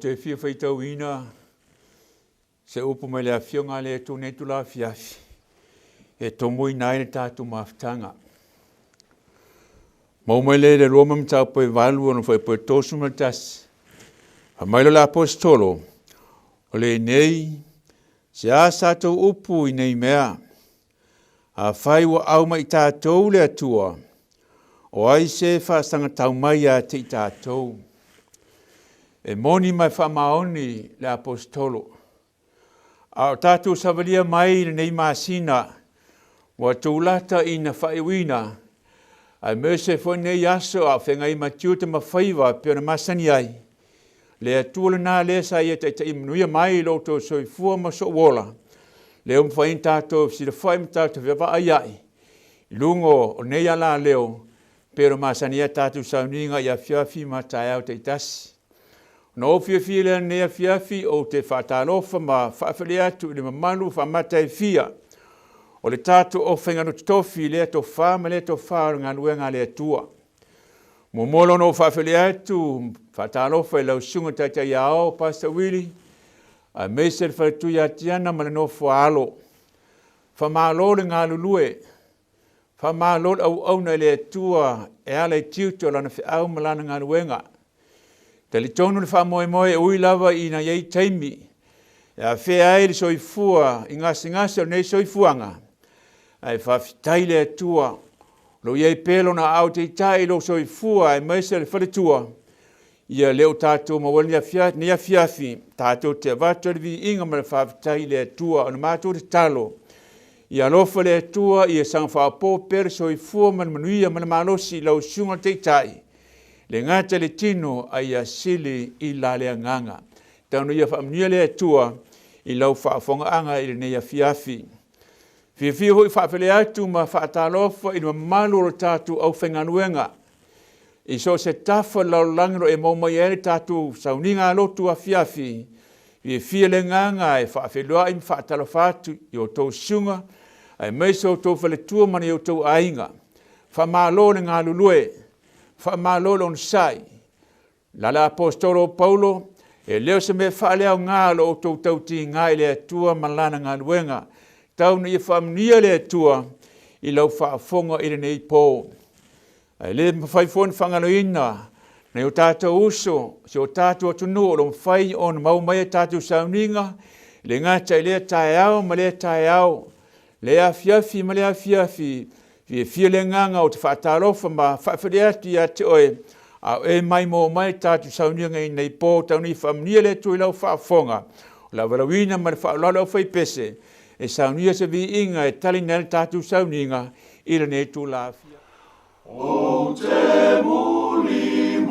te fia faitauina se upu mai le Afioga a le Atua i lenei itula afiafi e tomoina ai le tatou mafutaga. Maua mai lea i le Roma mataupu e 8 ona fuaiupu e 31. Fai mai lea o le Aposetolo, o lenei, se a sa tou upu i nei mea? Afai ua au ma i tatou le Atua, o ai se faasagatau mai ia te i tatou? E moni ma e faamaoni le Aposetolo. A o tatou savalia mai i lenei masina, ua tulata ina faaiuina, aemaise foi lenei aso a o feagai ma tiute ma faiva e pei ona masani ai, le Atua lena lea sa ia taitaia manuia mai lo outou soifua ma sou ola, lea ua mafai ona tatou fesilafai ma tatou fevaaiai i luga o lenei alaleo pei ona masani ai a tatou sauniga i afiafi ma taeao taitasi. Ona ou fiafia lea i lenei afiafi ou te faatalofa ma faafeiloai atu i le mamalu faamata e fia o le tatou aufaigaluega totofi i lea tofa ma lea tofa o le galuega a le Atua. Muamua loa ona ou faafeiloai atu, faatalofa i lau Susuga Taitai Ao Pastor Willie, aemaise le faletua ia Tiana ma le nofo a alo. Faamalo le galulue, faamalo le auauna i le Atua e ala i tiute o Lana feau ma Lana galuega. Talitonu le faamoemoe e ui lava ina i ai taimi e afea ai le soifua i gasegase o lenei soifuaga, ae faafetai i le Atua o lo o i ai pea Lona aao taitai i lou soifua aemaise le faletua. Ia lea ua tatou maua ai lenei afiafi, tatou te avatu ai le viiga ma le faafetai i le Atua. O le matou tatalo, ia alofa le Atua ia saga faaopoopo pea le soifua ma le manuia ma le malosi i lau Susuga i le Taitai, le gata i le tino a ia sili i la le agaga. Tau ina ia faamanuia le Atua i lau faafofogaaga i lenei afiafi. Fiafia foi faafeiloai atu ma faatalofa i le mamalu o le tatou aufaigaluega i so o se tafa o le lalolagi o lo o e maua mai ai le tatou sauniga lotu afiafi. Fiafia le agaga e faafeiloai ma faatalofa atu i outou susuga aemaise o outou faletua ma ni outou aiga. Faamalo le galulue, faamalo le onosai. La le Aposetolo o Paulo, e le o se mea faaleaoga lo outou tautiga i le Atua ma lana galuega. Tau ina ia faamanuia le Atua i lau faafofoga i lenei po. Ae le mafai foi ona faagaloina nai o tatou uso, si o tatou atunuu o lo o mafai ona maua mai a tatou sauniga, e le gata i lea taeao ma lea taeao, lea afiafi ma lea afiafi. Fiafia le agaga ou te faatalofa ma faafeiloai atu ia te oe, a o e maimoa mai tatou sauniga i nei po. Tau ina ia faamanuia le Atua i lau faafofoga. O le a valaauina ma le faaaloalo le aufaipese e saunia se viiga e taliina ai le tatou sauniga i lenei itula afiafi. Ou te mulimuli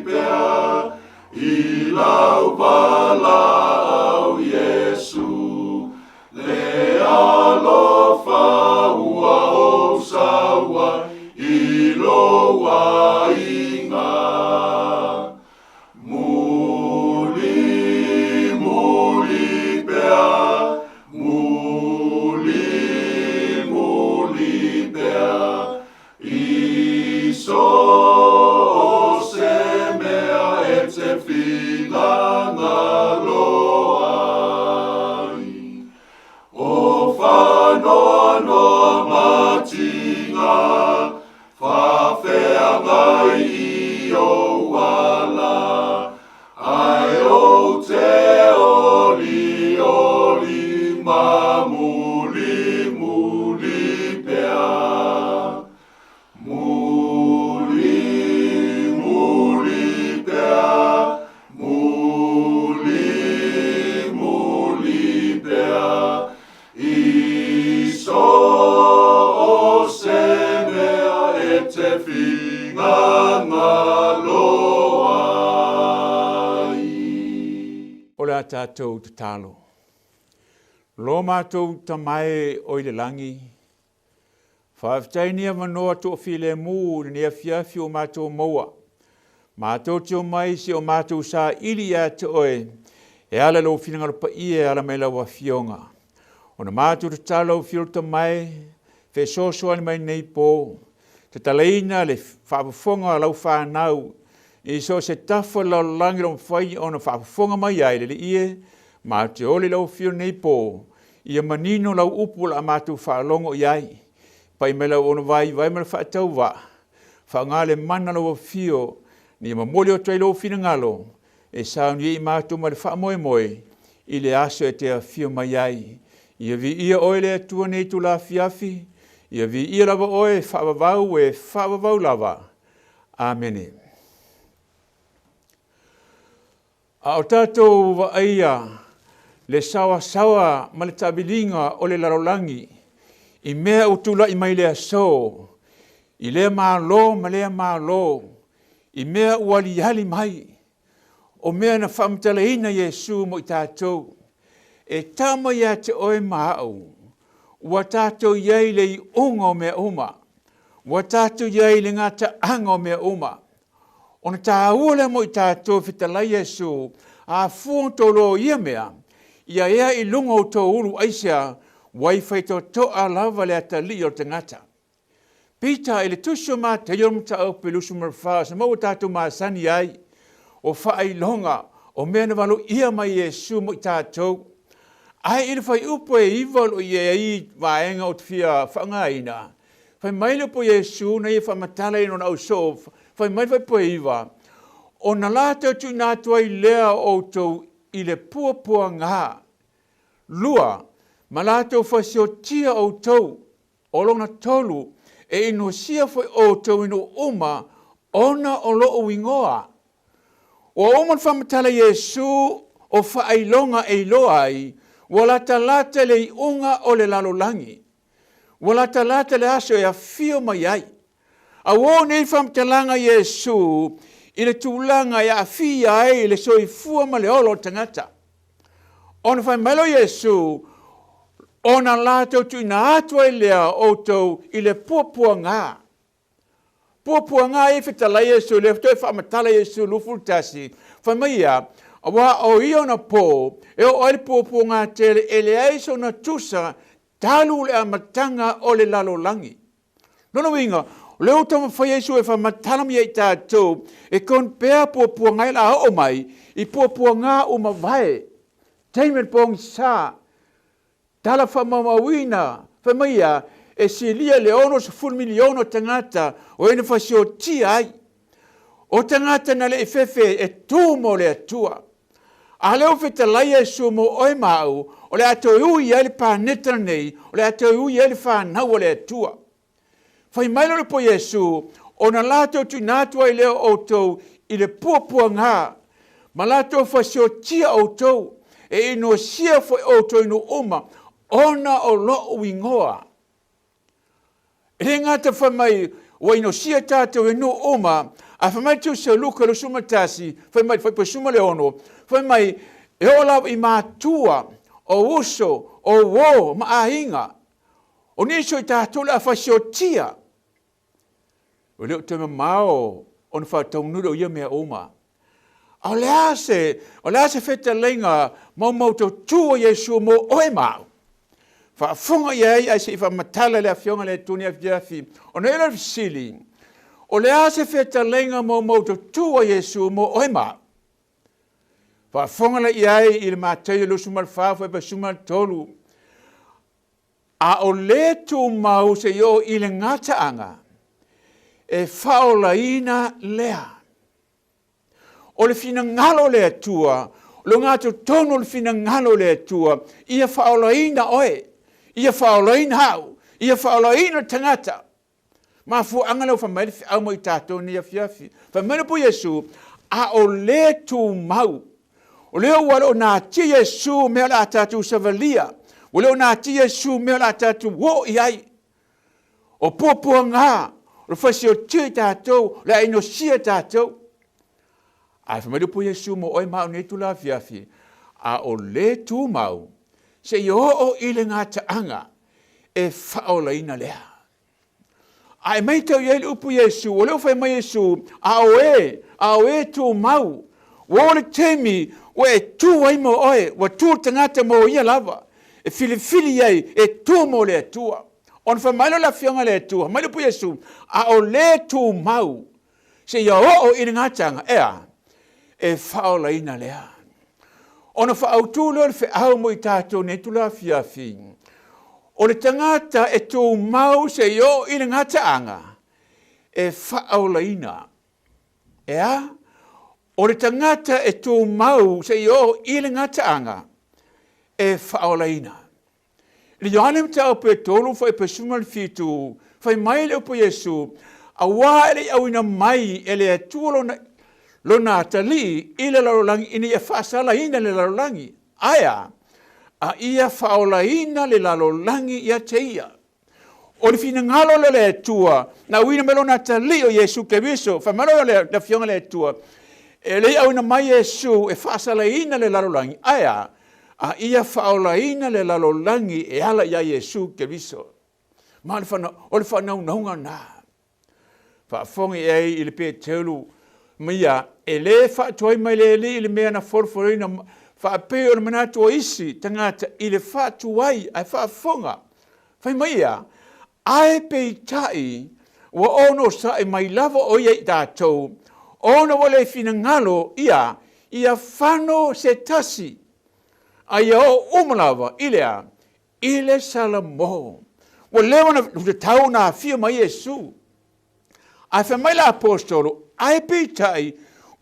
pea i lau valaau Iesu, Le alofa ua ou sau ai i lou aiga. Muli, muli pea, muli, muli pea, i so o se mea e te finagalo ai. O whanoanoa matinga, whawheangai i ou ala, ai ou te oli oli ma muli muli pea. Muli muli pea, muli muli pea, i so o se mea e te finagalo ai. O le a tatou tatalo. Lo matou Tama e o i le lagi, Faafetai ni avanoa toafilemu i lenei afiafi ua matou maua. Matou te omai si o matou saili ia te oe e ala i lou finagalo paia e ala mai lau Afioga. Ona matou tatalo lau Afioga Tama e, fesoasoani mai nei po, tatalaina le faafofoga a lau fanau I so o se tafa o le lalolagi o lo o mafai ona faafofoga mai ai le Alii e, matou te ole i lau Afio i lenei po, ia manino lau upu o le a matou faalogo i ai. Pai mai lau auauna vaivai ma le faatauvaa, faaaoga le mana o lau Afio ina ia momoli atu ai lou finagalo e sauni ai i matou ma le faamoemoe i le aso e te afio mai ai. Ia viia oe le Atua nei itula afiafi, ia viia lava oe e faavavau e faavavau lava. Amene. A o tatou vaaia le saoasaoa ma le taaviliga o le lalolagi i mea ua tulai mai i le aso, i lea Malo ma lea Malo, i mea ua aliali mai, o mea na faamatalaina Iesu mo i tatou, e tama ia te oe ma au, ua tatou i ai i le iuga o mea uma, ua tatou i ai i le gataaga o mea uma. Ona taua lea mo i tatou e fetalai Iesu, a fua ona outou loa o ia mea, ia ea i luga o outou ulu aisea, ua i faitotoa lava le atalii o le tagata. Peitai, i le tusi o Mataio le mataupu e 24, o se mau ua tatou masani ai, o faailoga, o mea na valoia mai e Iesu mo i tatou. Ae i le fuaiupu e 9 o lo o i ai vaega ou te fia faaaogaina, fai mai le upu a Iesu na ia faamatala i lona ausoo, fai mai le fuaiupu e 9, Ona latou tuuina atu ai lea o outou i le puapuaga. Lua, ma latou fasiotia outou. O lona tolu, e inosia foi outou i nuu uma ona o lou igoa. Ua uma ona faamatala Iesu o faailoga e iloa ai ua latalata le iuga o le lalolagi. Ua latalata le aso e afio mai ai. A ua oo nei faamatalaga Iesu i le tulaga e aafia ai le soifua ma le ola o le tagata. Ona fai mai lea o Iesu, ona latou tuuina atu ai lea o outou i le puapuaga. Puapuaga ia fetalai Iesu, lea toe faamatala Iesu 21, fai mai ia, aua o ia ona po, e oo ai le puapuaga tele e leai sona tusa talu le amataga o le lalolagi. Lona uiga, o lea ua taumafai Iesu e faamatala mai ia i tatou, e compare puapuaga ia o le a oo mai i puapuaga ua mavae, taimi o le pogisa, tala faamaumauina, fai mai ia, e silia le 60 miliona o tagata o e na fasiotia ai. O tagata na le i fefe e tu mo le Atua. A lea ua fetalai Iesu mo oe ma au, o le a toe ui ai le paneta lenei, o le a toe ui ai le fanau a le Atua. Fai mai lea o le po Iesu, ona latou tuuina atu ai lea o outou i le puapuaga, ma latou fasiotia outou, e inosia foi outou i nuu uma, ona o lou igoa. E le gata fai mai ua inosia tatou e nuu uma, ae fai mai le Tusi o Luka 21, fai mai le 16, fai mai e oo lava i matua, o uso, o uo ma aiga, o nisi o i tatou le a fasiotia. Ua le o toe mamao ona faataunuu o ia mea uma. A o le a se, o le a se fetalaiga maumaututu a Iesu mo oe ma au? Faafofoga i ai ae se i faamatala le Afioga i le Atua nei afiafi. Ona i ai lea o le fesili, o le a se fetalaiga maumaututu a Iesu mo oe ma au? Faafofoga la i ai i le Mataio 24 fuaiupu 13, A o le tumau seia oo i le gataaga, e faaolaina lea. O le finagalo o le Atua, o le ogatotonu o le finagalo o le Atua, ia faaolaina oe, ia faaolaina au, ia faaolaina le tagata. Mafuaaga lea ua fai mai le feau mo i tatou nei afiafi. Fai mai le upu Iesu, a o le tumau. O lea ua le o natia Iesu mea o le a tatou savalia. Ua le o natia Iesu mea o le a tatou oo i ai. O puapuaga, o le fasiotia i tatou, o le a inosia i tatou. Ae fai mai le upu Iesu mo oe ma au nei itula afiafi, a o le tumau, seia oo i le gataaga e faaolaina lea. A e maitau i ai le upu Iesu, o lea ua fai mai Iesu, a o e, a o e tumau, ua oo le taimi ua e tu ai mo oe, ua tu le tagata mo ia lava, e filifili i ai e tu mo le Atua. Ona fai mai lea o le Afioga a le Atua, fai mai le upu Iesu, a o le tumau, seia oo i le gataaga, e a? E faaolaina lea. Ona faaautu lea o le feau mo i tatou nei itula afiafi, o le tagata e tumau seia oo i le gataaga, e faaolaina. E a? O le tagata e tumau seia oo i le gataaga, e faaolaina. I le Ioane mataupu e 3 fuaiupu e 17, fai mai le upu a Iesu, Auā e le i auina mai e le Atua lona, lona atalii i le lalolagi ina ia faasalaina le lalolagi, ae a? A ia faaolaina le lalolagi ia te ia. O le finagalo lea o le Atua, na auina mai lona atalii o Iesu Keriso, fai mai loa le Afioga a le Atua, e le i auina mai Iesu e faasalaina le lalolagi, ae a? A ia faaolaina le lalolagi e ala iā Iesu Keriso. Ma o le faanaunauga lena. Faafofoga i ai i le Peteru ma ia, e le faatuai mai le Alii i le mea na folofoloina faapei o le manatu o isi tagata i le faatuai ae faafofoga. Fai mai ia, ae peitai ua onosai mai lava o ia i tatou, ona ua le finagalo ia, ia fano se tasi, a ia oo uma lava i le a? I le Salamo. Ua leva ona tatau ona afio mai Iesu. Ae fai mai le aposetolo, ae peitai,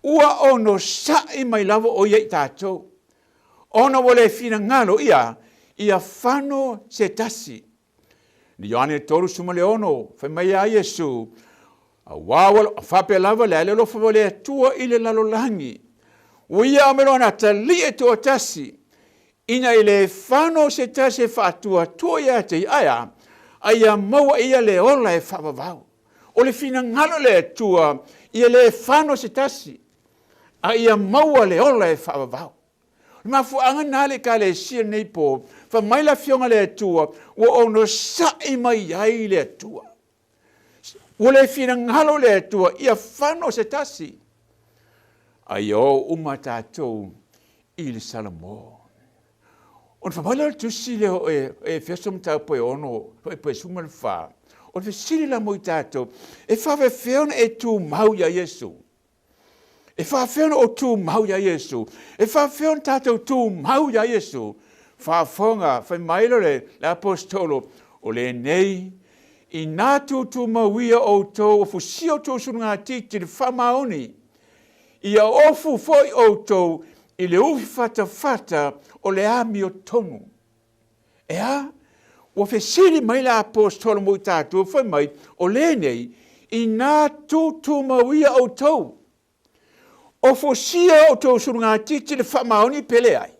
ua onosai mai lava o ia i tatou, ona ua le finagalo ia, ia fano se tasi. I Ioane 36, fai mai ia Iesu, Auā ua faapea lava le a le alofa o le Atua i le lalolagi, ua ia aumaia Lona atalii e toatasi, ina i le fano se tasi e faatuatua ia te ia, ae a? A ia maua e ia le ola e faavavau. O le finagalo o le Atua, ia le fano se tasi, a ia maua le ola e faavavau. O le mafuaaga lena a le Ekalesia lenei po, fai mai le Afioga a le Atua, ua onosai mai ai le Atua. Ua le finagalo le Atua ia fano se tasi, a ia oo uma tatou i le Salamo. Ona fai mai lea o le tusi lea o Efeso mataupu e 6, fuaiupu e 14, o le fesili la mo i tatou, e faapefea ona e tumau iā Iesu? E faafefea ona ou tumau iā Iesu? E faafefea ona tatou tumau iā Iesu? Faafofoga, fai mai lea o le Aposetolo, o lenei, inā tutumauia outou o fusia outou sulugatiti i le faamaoni, ia ofu foi outou i le ufi fatafata o le amiotonu. E a? Ua fesili mai le Aposetolo mo i tatou, fai mai, o lenei, inā tutumauia outou, o fosia outou sulugatiti le faamaoni pe leai.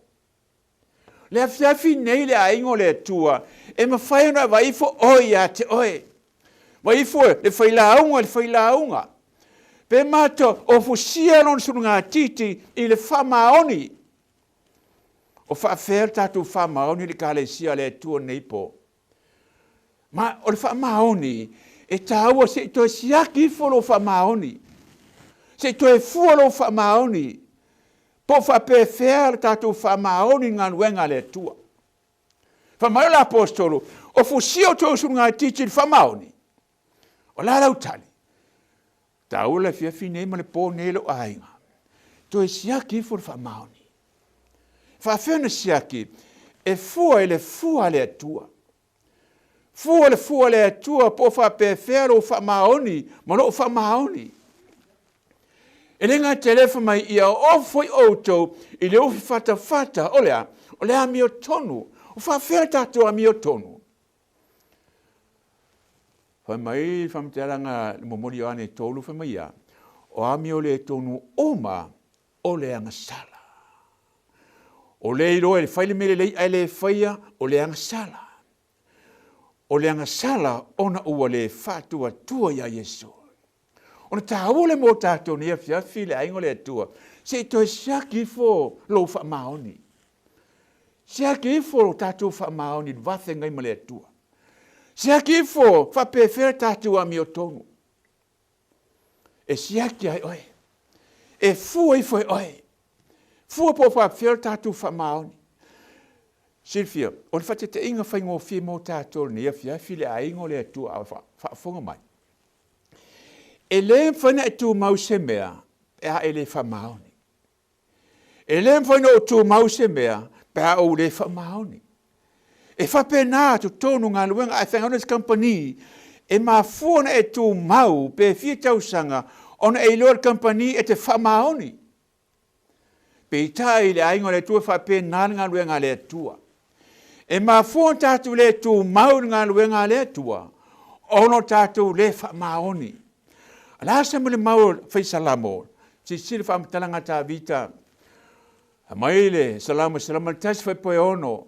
Le afiafi nei le aiga o le Atua, e mafai ona vaai ifo oe ia te oe. Vaai ifo le failauga i le failauga. Pe matou ofosia lona sulugatiti i le faamaoni. O faafea le tatou faamaoni i le Ekalesia a le Atua nei po? Ma o le faamaoni, e taua se i toe siaki ifo lou faamaoni, se i toe fua lou faamaoni, po o faapefea le tatou faamaoni i le galuega a le Atua. Fai mai o le Aposetolo, o fusia outou sulugatiti i le faamaoni. O le a lau tali? Taua le afiafi nei ma le po nei lou aiga. Toe siaki ifo le faamaoni. Faafefea ona siaki? E fua i le fua a le Atua. Fua le fua a le Atua po o faapefea lou faamaoni ma lou faamaoni. E le gata i lea fai mai ia oo foi outou i le ufi fatafata o le a? O le amiotonu. O faafefea le tatou amiotonu? Fai mai le faamatalaga momoli Ioane 3, fai mai ia, o amio le tonu uma o le agasala. O le iloa e fai le mea lelei ae le faia, o le agasala. O le agasala ona ua le faatuatua iā Iesu. Ona taua lea mo tatou nei afiafi le aiga o le Atua, se i toe siaki ifo lou faamaoni. Siaki ifo lo tatou faamaoni i le va feagai ma le Atua. Siaki ifo faapefea le tatou amiotonu. E siaki ai oe. E fua ifo e oe. Fua po o faapefea le tatou faamaoni. Silafia, o le faataitaiga faigofie mo tatou i lenei afiafi le aiga o le Atua a o faafofoga mai. E le mafai ona e tumau i se mea pe a e le faamaoni. E le mafai ona ou tumau i se mea pe a ou le faamaoni. E faapena totonu o galuega, a e faigaluega i se kamupani, e mafua ona e tumau pe fia tausaga ona e iloa e le kamupani e te faamaoni. Peitai i le aiga o le Atua e faapena le galuega a le Atua. E mafua ona tatou le tumau i le galuega a le Atua ona o tatou le faamaoni. O le a se molimau o le fai Salamo? Silasila faamatalaga a Tavita. Aumai le Salamo 101 fuaiupu 6.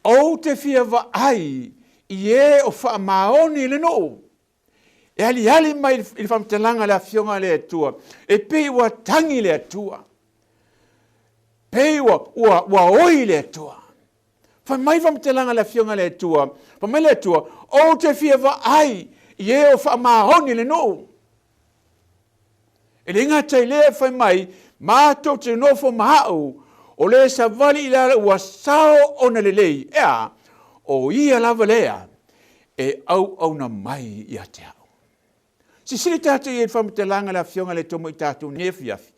Ou te fia vaai i e o faamaoni i le nuu. E aliali mai i le faamatalaga a le Afioga a le Atua, e pei ua tagi le Atua, pei ua oi le Atua. Fai mai faamatalaga a le Afioga a le Atua, fai mai le Atua, ou te fia vaai i e o faamaoni le nuu. E le gata i lea, fai mai, matou te nofo ma au, o le savali i lalo ua sao ona lelei, e a, o ia lava lea e auauna mai ia te au. Sisili tatou i ai faamatalaga le Afioga le Atua mo i tatou nei afiafi.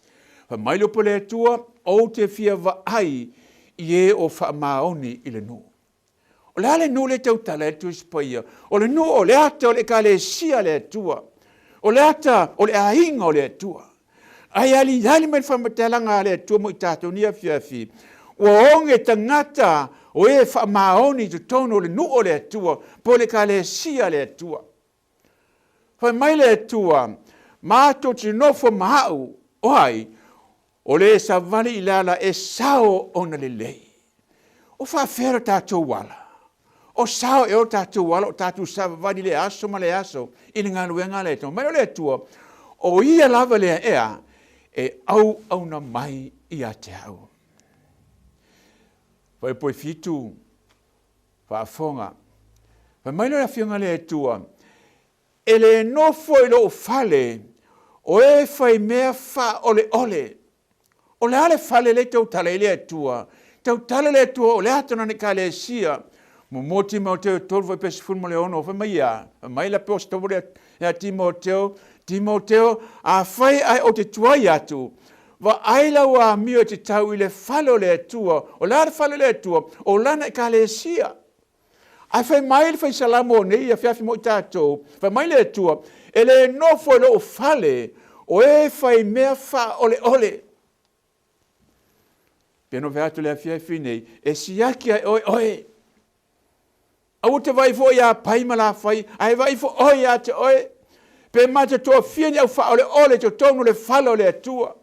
Fai mai le upu a le Atua, ou te fia vaai i e o faamaoni i le nuu. O le a le nuu lea e tautala ai le Tusi Paia? O le nuu o le ata o le Ekalesia a le Atua. O le ata o le aiga o le Atua. Ae aliali mai le faamatalaga a le Atua mo i tatou nei afiafi, ua oge tagata o e faamaoni i totonu o le nuu o le Atua, po o le Ekalesia a le Atua. Fai mai le Atua, matou te nofo ma au, o ai? O le savali i le ala e sao ona lelei. O faafea lo tatou ala? O sao ea o tatou ala o tatou savavali i le aso ma le aso i le galuega a le Atua? Mai o le Atua, o ia lava lea ea e auauna mai ia te au. Fuaiupu 7, faafofoga. Fai mai le Afioga a le Atua, E le nofo i lou fale o e fai mea faaoleole. O le a le fale lea e tautala ai le Atua? Tautala le Atua o le ata o lana Ekalesia. Muamua Timoteo 3 fuaiupu 16, fai mai ia, fai mai le aposetolo ia Timoteo, Timoteo, afai ae ou te tuai atu, vaai lau amio e te tau i le fale o le Atua. O le a le fale o le Atua? O lana Ekalesia. Ae fai mai le fai Salamo nei afiafi mo i tatou, fai mai le Atua, e le nofo i lou fale o e fai mea faaoleole. Pe no fai atu le afiafi nei, e siaki ai oe oe. Aua te vai foi ia Pai ma Lafai, ae vai foi oe ia te oe. Pe ma te toafia ni au faaoleole i totonu o le fale o le Atua,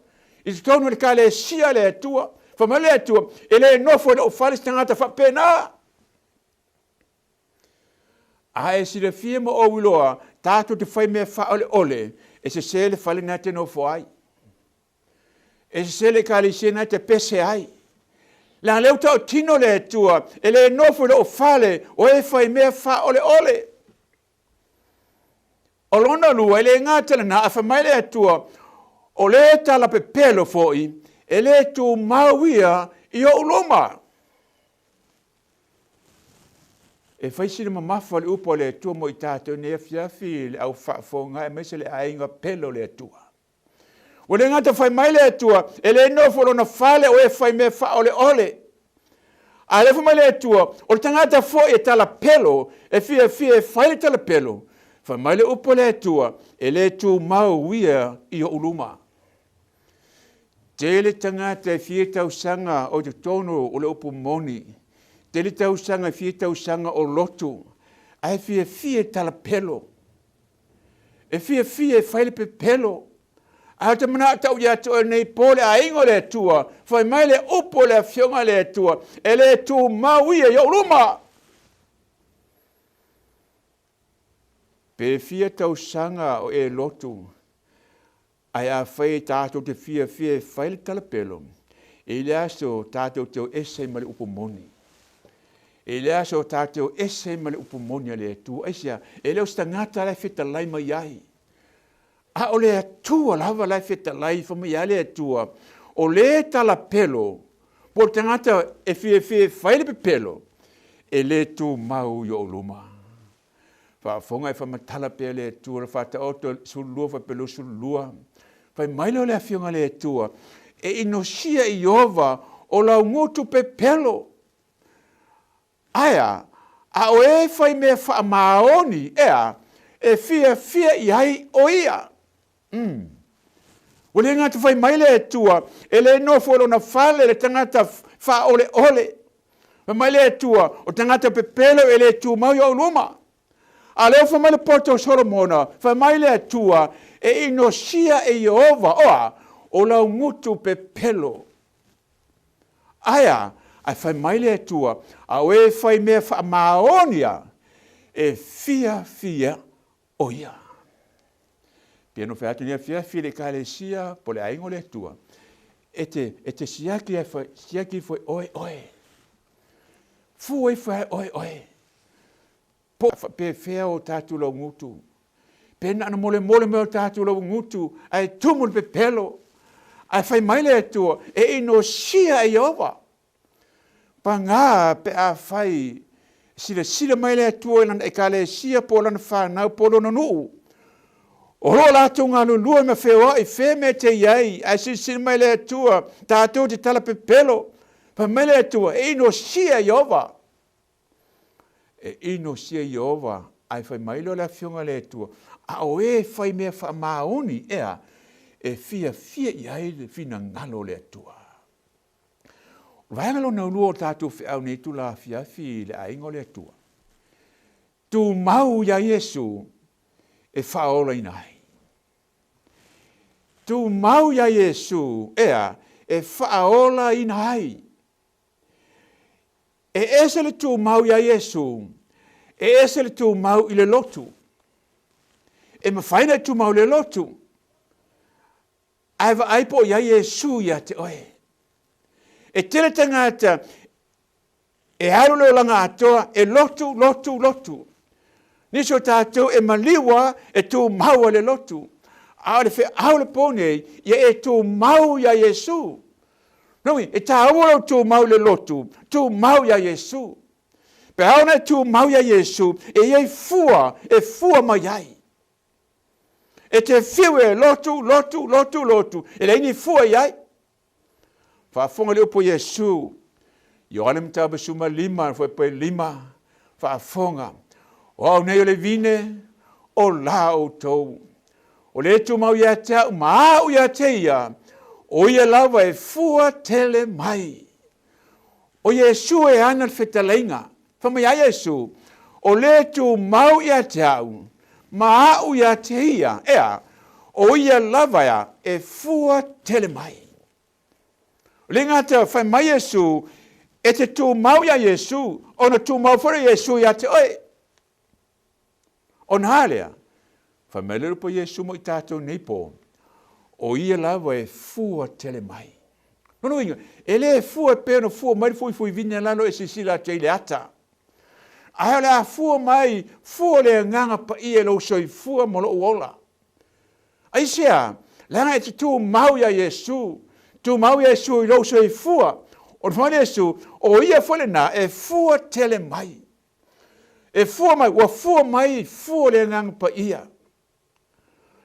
i totonu o le kalesia a le Atua. Fai mai le Atua, e le nofo i lou fale se tagata faapena. A e silafia ma ou iloa, tatou te fai mea faaoleole, e sese le fale na te nofo ai. E sese le ekalesia na te pese ai. Leaga lea ua tautino le Atua, e le nofo i lou fale o e fai mea faaoleole. O lona lua, e le gata lena, ae fai mai le Atua, o le tala pepelo foi, e le tumau ia i ou luma. E fai sina mamafa le upu a le Atua mo i tatou nei afiafi le au faafofoga aemaise le aiga pele o le Atua. Ua le gata fai mai le Atua, e le nofo lona fale o e fai mea faaoleole. A lea fai mai le Atua, o le tagata foi e talapelo, e fiafia e fai le talapelo, fai mai le upu a le Atua, e le tumau ia i ou luma. Tele tagata e fia tausaga o i totonu o le upu moni, tele tausaga e fia tausaga o lotu, ae fiafia e talapelo. E fiafia e fai le pepelo. Ae ou te manao tau ia te oe nei po le aiga o le Atua, fai mai le upu o le Afioga a le Atua, e le tumau ia i ou luma. Pe fia tausaga o e lotu, Ae afai tatou te fiafia e fai le talapelo, e i le aso tatou te o ese ai ma le upu moni. E i le aso tatou te o ese ai ma le upu moni a le Atua. Aisea? E le o se tagata la e fetalai mai ai, a o le Atua lava la e fetalai fai mai ai le Atua, o le talapelo, po o le tagata e fiafia e fai le pepelo, e le tumau i ou luma. Faafofoga e faamatala pea le Atua le Faataoto 12 faapea 22. Fai mai lea o le Afioga a le Atua, e inosia e Ieova o laugutu pepelo. Ae a? A o e fai mea faamaoni, ea, e fiafia i ai o ia. Mm. Ua le gata fai mai le Atua, e le nofo i lona fale le tagata faaoleole. Fai mai le Atua, o tagata pepelo e le tumau i ou luma. A lea ua fai mai le poto o Solomona, fai mai le Atua, e inosia e Ieova, oa, o laugutu pepelo. Ae a? Ae fai mai le Atua, a o e fai mea faamaoni a, e fiafia o ia. Pei ona fai atu nei afiafi i le Ekalesia po o le aiga o le Atua, e te, e te siaki, siaki ifo e oe oe. Fua ifo e oe oe. Po o faapefea o tatou laugutu. Pe na ona molemole mai o tatou laugutu ae tumu le pepelo. Ae fai mai le Atua, e inosia e Ieova. Paga pe afai silasila mai le Atua i lana ekalesia po o lana fanau po o lona nuu, o lo o latou galulue ma feoai fea mea te i ai, ae silasila mai le Atua tatou te tala pepelo, fai mai le Atua, e inosia Ieova. E inosia Ieova, ae fai mai lea o le Afioga a le Atua, a o e fai mea faamaoni, ea, e fiafia i ai le finagalo o le Atua. O le vaega lona lua o tatou feau nei itula afiafi i le aiga o le Atua, tumau iā Iesu e faaolaina ai. Tumau iā Iesu, ea, e faaolaina ai. E ese le tumau iā Iesu, e ese le tumau i le lotu. E mafai ona e tumau i le lotu, Ae vaai po o i ai Iesu ia te oe. E tele tagata e alu le olaga atoa e lotu, lotu, lotu. Nisi o tatou e maliu a e tumau a le lotu. A o le feau le po nei, ia e tumau ia Iesu. Nui, e tāua lou tumau i le lotu, tumau ia Iesu. Pe a ona e tumau ia Iesu, e i ai fua e fua mai ai. E te fiu e lotu, lotu, lotu, lotu, e leai ni fua i ai. Faafofoga le upu a Iesu, Ioane Mataupu 15, fuaipue 5, faafofoga, O au nei o le vine, o la outou. O le tumau ia te au ma au ia te ia, o ia lava e fua tele mai. O Iesu e ana le fetalaiga. Fai mai a Iesu, O le tumau ia te au, ma au ia te ia, ea, o ia lava ea e fua tele mai. O le gata fai mai Iesu, e te tumau ia Iesu, ona tumau foi lea o Iesu ia te oe. Ona a lea? Fai mai le upu a Iesu mo i tatou nei po, o ia lava e fua tele mai. Lona uiga, e le fua e pei ona fua mai le fuifui vine lalo e silasila atu ai i le ata. Ae o le a fua mai, fua le agaga paia i lou soifua ma lou ola. Aisea? Leaga e te tumau iā Iesu, tumau iā Iesu i lou soifua. O le fai mai Iesu, o ia foi lena e fua tele mai. E fua mai, ua fua mai fua le Agaga Paia.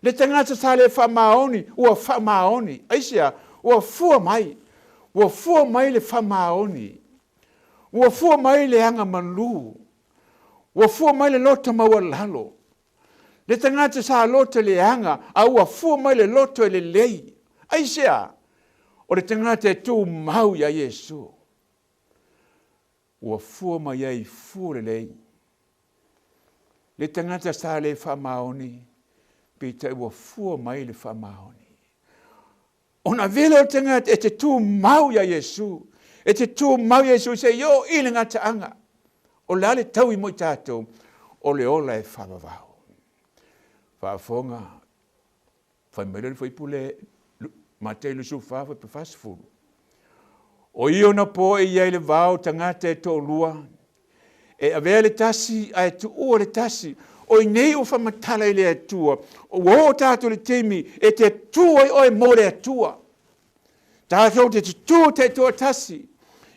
Le tagata sa le faamaoni, ua faamaoni. Aisea? Ua fua mai. Ua fua mai le faamaoni. Ua fua mai le aga malu. Ua fua mai le loto maualalo. Le tagata sa loto leaga, a ua fua mai le loto e lelei. Aisea? O le tagata e tumau iā Iesu. Ua fua mai ai fua lelei. Le tagata sa le faamaoni, peitai ua fua mai le faamaoni. Ona avea lea o le tagata e te tumau iā Iesu, e te tumau iā Iesu seia oo i le gataaga. O le a le taui mo i tatou? O le ola e faavavau. Faafofoga, Fai mai lea o le faipule Matei 24 fuaiupu 40. O ia ona po e i ai le vao tagata e toalua, e avea le tasi ae tuua le tasi. O i nei ua faamatala i le Atua, ua oo tatou i le taimi e te tu ai oe mo le Atua. Tatou te tutū taitoatasi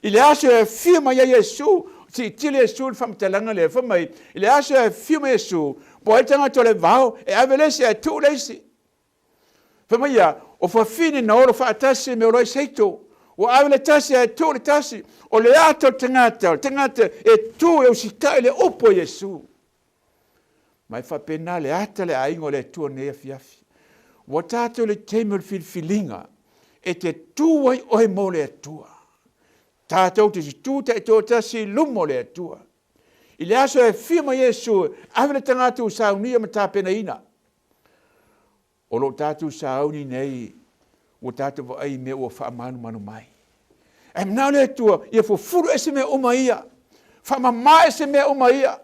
i le aso e afio mai ai Iesu. Siitili Iesu i le faamatalaga lea, fai mai, i le aso e afio mai Iesu, po o ai le tagata o le vao, e ave le isi ae tuu le isi. Fai mai ia, o fafine na olo faatasi me olo ai seito. Ua ave le tasi ae tuu le tasi. O le ata o le tagata, o le tagata e tu e usitai le upu a Iesu. Ma e faapena le ata le aiga o le Atua nei afiafi. Ua tatou le taimi o le filifiliga e te tu ai oe mo le Atua. Tatou te tutū taitoatasi i luma o le Atua. I le aso e afio mai Iesu, ave le tagata ua saunia ma tapenaina. O lo o tatou sauni nei, ua tatou vaai i mea ua faamanumanu mai. Ae manao le Atua ia fufulu ese mea uma ia, faamama ese mea uma ia,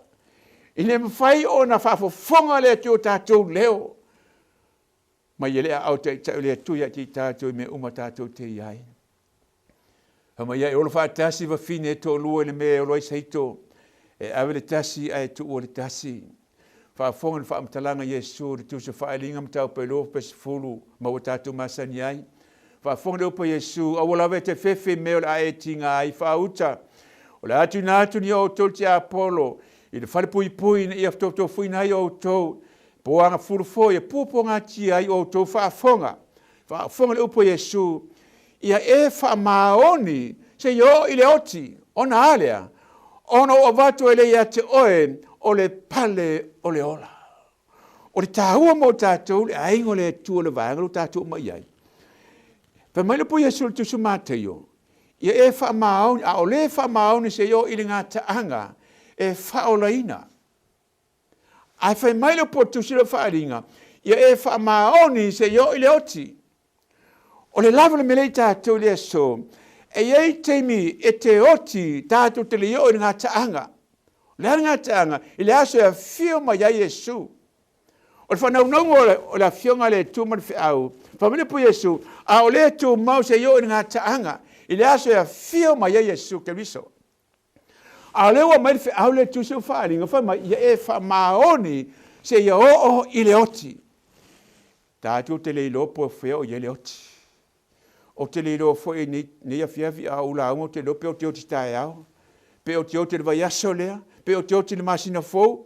ina ia mafai ona faafofoga le Atua i o tatou leo mai e le aao taitai o le Atua ia te i tatou i mea uma tatou te i ai. Fai mai ia e olo faatasi fafine e toalua i le mea e olo ai seito, e ave le tasi ae tuua le tasi. Faafofoga i le faamatalaga a Iesu i le tusa faaaliga mataupu e 20 ma ua tatou masani ai. Faafofoga le upu a Iesu, aua lava e te fefe i mea o le a e tiga ai faauta. O le a tuuina atu nei outou i le tiapolo i le falepuipui ina ia tofutofuina ai outou, po agafulu foi e puapuagatia ai outou faafofoga. Faafofoga le upu a Iesu, ia e faamaoni seia oo i le oti, ona a lea? Ona ua avatu ai lea ia te oe o le pale o le ola. O le taua mo tatou le aiga o le Atua le vaega lea ua tatou uma i ai. Fai mai le upu a Iesu i le Tusi o Mataio, ia e faamaoni, a o le faamaoni seia oo i le gataaga e faaolaina. Ae fai mai le upu o le Tusi lea o Faaaliga, ia e faamaoni seia oo i le oti. O le lava o le mea lea i tatou i le aso, e i ai taimi e te oti tatou te le oo i le gataaga. O le a le gataaga? I le aso e afio mai ai Iesu. O le faanaunauga o le afioga a le Atua ma le feau, fai mai le upu a Iesu, a o le tumau seia oo i le gataaga, i le aso e afio mai ai Iesu Keriso. A o lea ua aumai le feau lea i le Tusi o Faaaliga, fai mai, ia e faamaoni seia oo i le oti. Tatou te le iloa po o fea o i ai le oti. Ou te le iloa foi i nei afiafi a ou lauga, ou te le iloa pe ou te oti taeao, pe ou te oti i le vaiaso lea, pe ou te oti i le masina fou.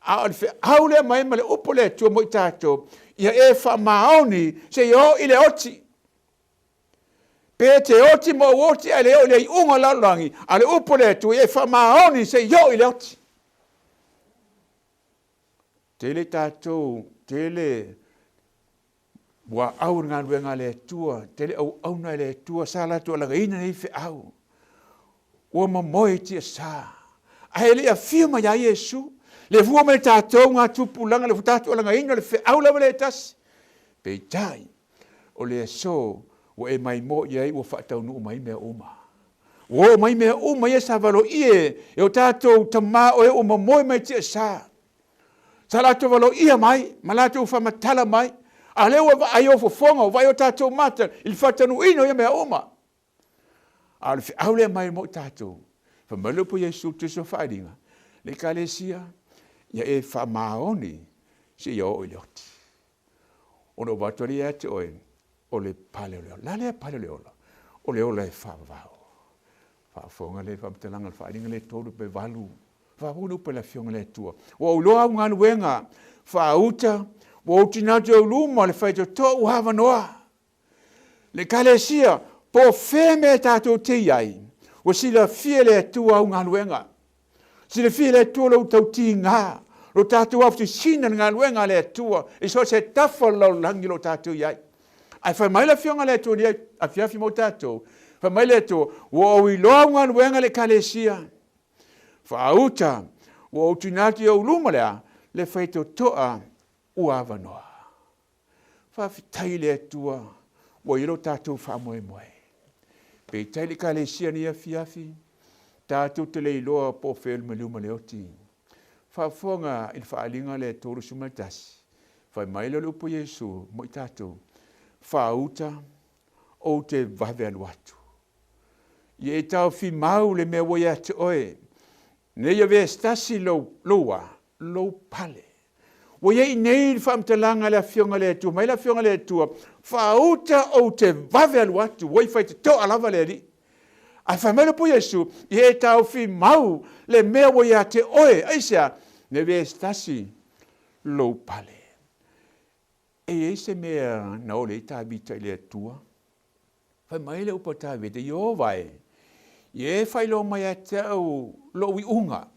A o le feau lea mai ma le upu a le Atua mo i tatou, ia e faamaoni seia oo i le oti. Pe te oti ma ou oti ae le oo i le iuga o le lalolagi, a o le upu a le Atua, ia e faamaoni seia oo i le oti. Tele tatou, tele muaau o le galuega a le Atua, tele auauna e le Atua sa latou alagaina nei feau. Ua momoe i tiasa, ae le i afio mai ia Iesu, le fua mai tatou ngā tupulaga, le tatou alagaina o le feau lava lea e tasi. Peitai, o le aso ua e maimoa i ai ua faataunuu mai mea uma. Ua oo mai mea uma ia sa valoia e o tatou tama o e ua momoe mai tiasa. Sa latou valoia mai ma latou faamatala mai, a o lea ua vaai o fofoga, ua vaai o tatou mata i le faataunuuina o ia mea uma. A o le feau lea mai mo i tatou, fai mai le upu a Iesu Keriso o faaaliga, le Ekalesia, ia e faamaoni seia oo i le oti. Ona ou avatu ai lea ia te oe, o le pale o le ola. O le a lea pale o le ola? O le ola e faavavau. Faafofoga le faamatalaga o le faaaliga lea e 3 pe 8. Faafofoga le upu a le Afioga a le Atua. Ua ou iloa au galuega faauta, ua ou tuuina atu i ou luma le faitotoa ua avanoa. Le Ekalesia, po o fea mea tatou te i ai, ua silafia e le Atua au galuega. Silafia e le Atua lou tautiga, lo tatou afutusina i le galuega a le Atua i so o se tafa o le lalolagi o lo o tatou i ai. Ae fai mai le Afioga a le Atua i lenei afiafi mo tatou, fai mai le Atua, ua ou iloa au galuega i le Ekalesia, faauta, ua ou tuuina atu i ou luma le a? Le faitotoa ua avanoa. Faafetai i le Atua ua i ai lo tatou faamoemoe. Peitai le Ekalesia nei afiafi, tatou te le iloa po o fea le maliu ma le oti. Faafofoga i le faaaliga lea e 31, fai mai lea o le upu a Iesu mo i tatou, Faauta, ou te vave alu atu. Ia e taofi mau le mea ua ia te oe, ne i avea se tasi lou, lou a, lou pale. Ua i ai i nei le faamatalaga a le Afioga a le Atua, mai le Afioga a le Atua, faauta ou te vave alu atu, ua i faitotoa lava le Alii. Ae fai mai le upu Iesu, Ia e taofi mau le mea ua ia te oe, aisea? Ne i e se tasi lou pale. E i ai se mea na ole ai Tavita i le Atua? Fai mai le upu a Tavita, Ieova e, ia e faailoa mai ia te au lou iuga,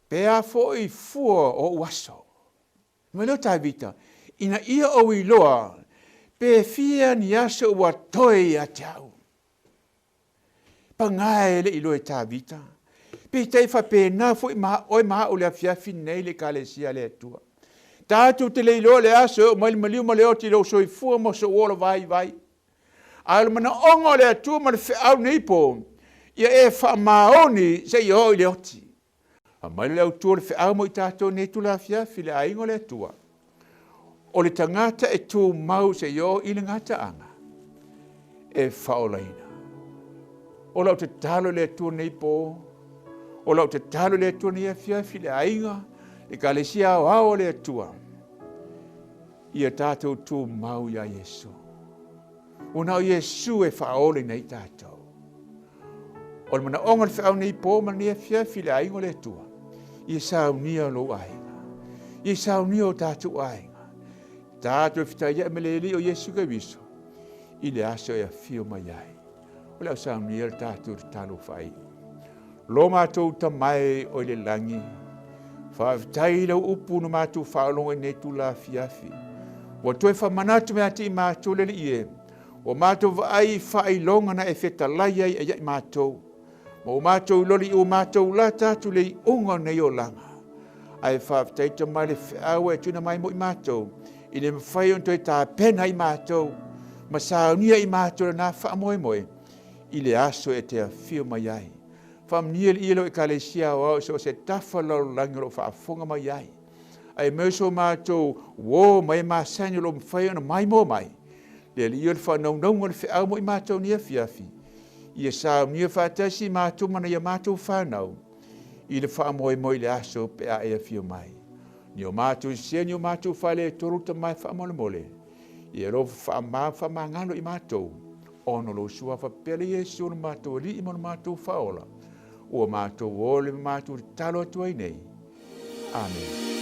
pe a foi fua o ou aso. Fai mai lea o Tavita, Ina ia ou iloa pe fia ni aso ua toe ia te au. Paga e le i iloa e Tavita. Peitai faapena foi ma oe ma au le afiafi nei le Ekalesia a le Atua. Tatou te le iloa le aso e oo mai le maliu ma le oti i lou soifua ma sou ola vaivai. A o le manaoga o le Atua ma le feau nei po, ia e faamaoni seia oo i le oti. Aumai le autu o le feau mo i tatou nei itula afiafi le aiga o le Atua. O le tagata e tumau seia oo i le gataaga, e faaolaina. O lau tatalo i le Atua nei po, o lau tatalo i le Atua nei afiafi le aiga, le Ekalesia aoao o le Atua, ia tatou tumau iā Iesu. Ua na o Iesu e faaolaina ai tatou. O le manaoga o le feau nei po ma lenei afiafi i le aiga o le Atua, ia saunia lou aiga, ia saunia o tatou aiga, tatou e fetaia'i ma le Alii o Iesu Keriso i le aso e afio mai ai. O le a saunia le tatou tatalo faaiu. Lo matou Tama e o i le lagi, faafetai i lau upu na matou faalogo i nei itula afiafi. Ua toe faamanatu mai ia te i matou le Alii e, Ua matou vaai i faailoga na e fetalai ai ia i matou, ma ua matou iloa le ua matou lata atu le iuga o nei olaga. Ae faafetai Tama i le feau e tuuina mai mo i matou, i le mafai ona toe tapena ai matou, ma saunia i matou lena faamoemoe i le aso e te afio mai ai. Faamanuia le ia lau Ekalesia aoao i so o se tafa o le lalolagi o lo o faafofoga mai ai. Ae mai so matou uō ma e masani o lo o mafai ona maimoa mai, Le Alii o le faanaunauga o le feau mo i matou nei afiafi, ia saunia faatasi i matou ma nai a matou fanau i le faamoemoe i le aso pe a e afio mai. Ni o matou sese, ni o matou faaletonu Tama e faamolemole, ia alofa faama ma faamagalo i matou, ona o lou Suafa pele Iesu lo matou Alii ma lo matou Faaola, ua matou ole ma matou tatalo atu ai nei. Amene.